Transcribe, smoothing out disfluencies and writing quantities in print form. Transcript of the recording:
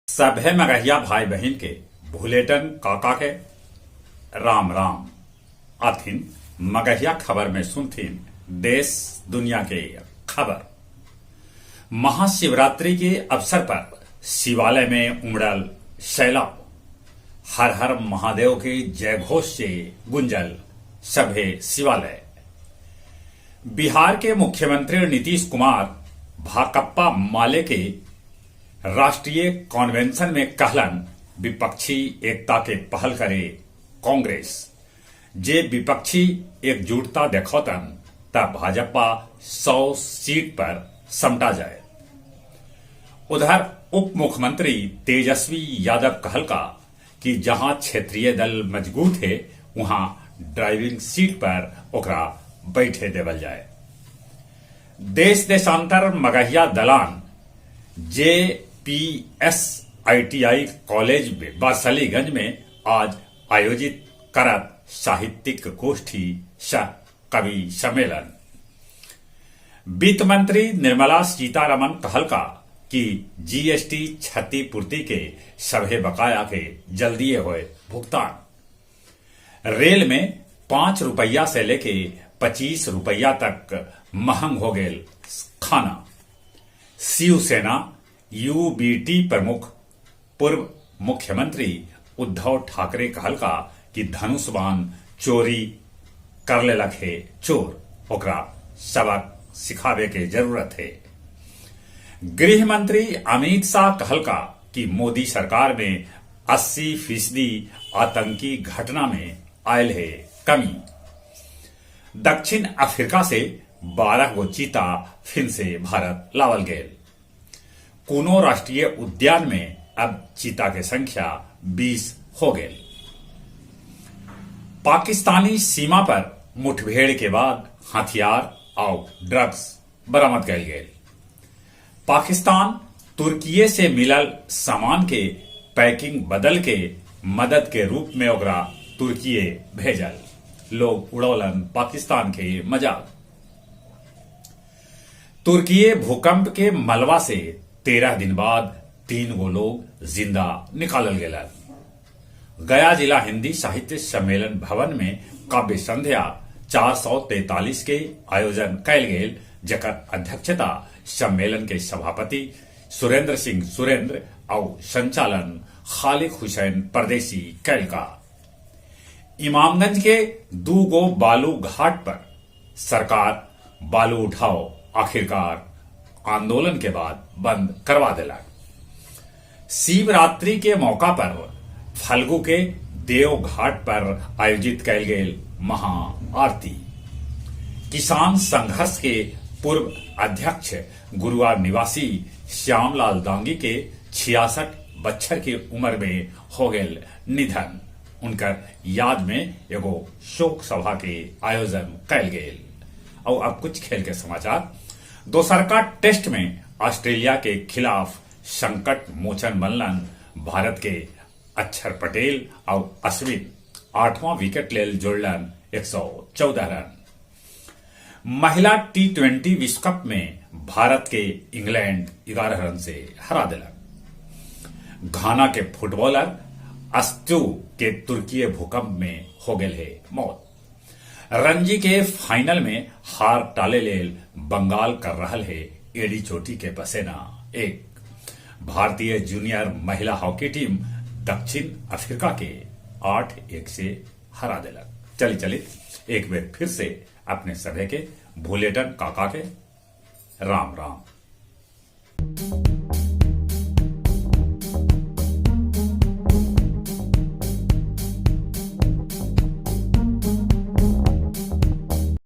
सभे मगहिया भाई बहिन के भुलेटन काका के राम राम। आथिन मगहिया खबर में सुनथिन देश दुनिया के खबर। महाशिवरात्रि के अवसर पर शिवालय में उमड़ल सैलाब। हर हर महादेव के जयघोष से गुंजल सभे शिवालय। बिहार के मुख्यमंत्री नीतीश कुमार भाकपा माले के राष्ट्रीय कॉन्वेंशन में कहलन, विपक्षी एकता के पहल करे कांग्रेस। जे विपक्षी एकजुटता देखौतन त भाजपा 100 सीट पर समटा जाए। उधर उप मुख्यमंत्री तेजस्वी यादव कहलका कि जहां क्षेत्रीय दल मजबूत है वहां ड्राइविंग सीट पर ओकरा बैठे देवल जाए। देश देशांतर मगहिया दलान जेपीएस आईटीआई कॉलेज में वारसलीगंज में आज आयोजित करत साहित्यिक गोष्ठी सह कवि सम्मेलन। वित्त मंत्री निर्मला सीतारमन कहलका कि जीएसटी क्षतिपूर्ति के सभे बकाया के जल्दीए होए भुगतान। रेल में 5 रुपया से लेके 25 रुपया तक महंग हो गेल खाना। शिवसेना यूबीटी प्रमुख पूर्व मुख्यमंत्री उद्धव ठाकरे कहलका कि धनुष बाण चोरी कर लेलक हे चोर, ओकरा सबक सिखावे के जरूरत है। गृह मंत्री अमित शाह कहलका कि मोदी सरकार में 80% आतंकी घटना में आयल है कमी। दक्षिण अफ्रीका से 12 गो चीता फिर से भारत लावल गेल। कोनो राष्ट्रीय उद्यान में अब चीता के संख्या 20 हो गेल। पाकिस्तानी सीमा पर मुठभेड़ के बाद हथियार और ड्रग्स बरामद कयल गेल। पाकिस्तान तुर्कीये से मिलल सामान के पैकिंग बदल के मदद के रूप में ओकरा तुर्कीये भेजल। लोग उड़ौलन पाकिस्तान के मजाक। तुर्कीये भूकंप के मलबा से 13 दिन बाद 3 गो लोग जिंदा निकालल गेलन। गया जिला हिंदी साहित्य सम्मेलन भवन में काव्य संध्या 443 के आयोजन कयल गेल, जकर अध्यक्षता सम्मेलन के सभापति सुरेंद्र सिंह सुरेंद्र और संचालन खालिक हुसैन परदेसी कैलका। इमामगंज के 2 गो बालू घाट पर सरकार बालू उठाओ आखिरकार आंदोलन के बाद बंद करवा देलक। शिवरात्रि के मौका पर फल्गु के देव घाट पर आयोजित कयल गेल महाआरती। किसान संघर्ष के पूर्व अध्यक्ष गुरुआ निवासी श्यामलाल दांगी के 66 बच्छर की उम्र में हो गेल निधन। उनकर याद में एगो शोक सभा के आयोजन कयल गेल। और अब कुछ खेल के समाचार। दोसरका टेस्ट में ऑस्ट्रेलिया के खिलाफ संकट मोचन बनलन भारत के अक्षर पटेल और अश्विन। 8वां विकेट लेल जोड़लन 114 रन। महिला टी20 विश्व कप में भारत के इंग्लैंड 11 रन से हरा दिलक। घाना के फुटबॉलर अस्टू के तुर्की भूकंप में हो गए है मौत। रणजी के फाइनल में हार टाले लेल बंगाल कर रहल है एड़ी चोटी के पसेना एक। भारतीय जूनियर महिला हॉकी टीम दक्षिण अफ्रीका के 8-1 से हरा दिलक। चली चली एक बार फिर से अपने सभे के भुलेटन काका के राम राम।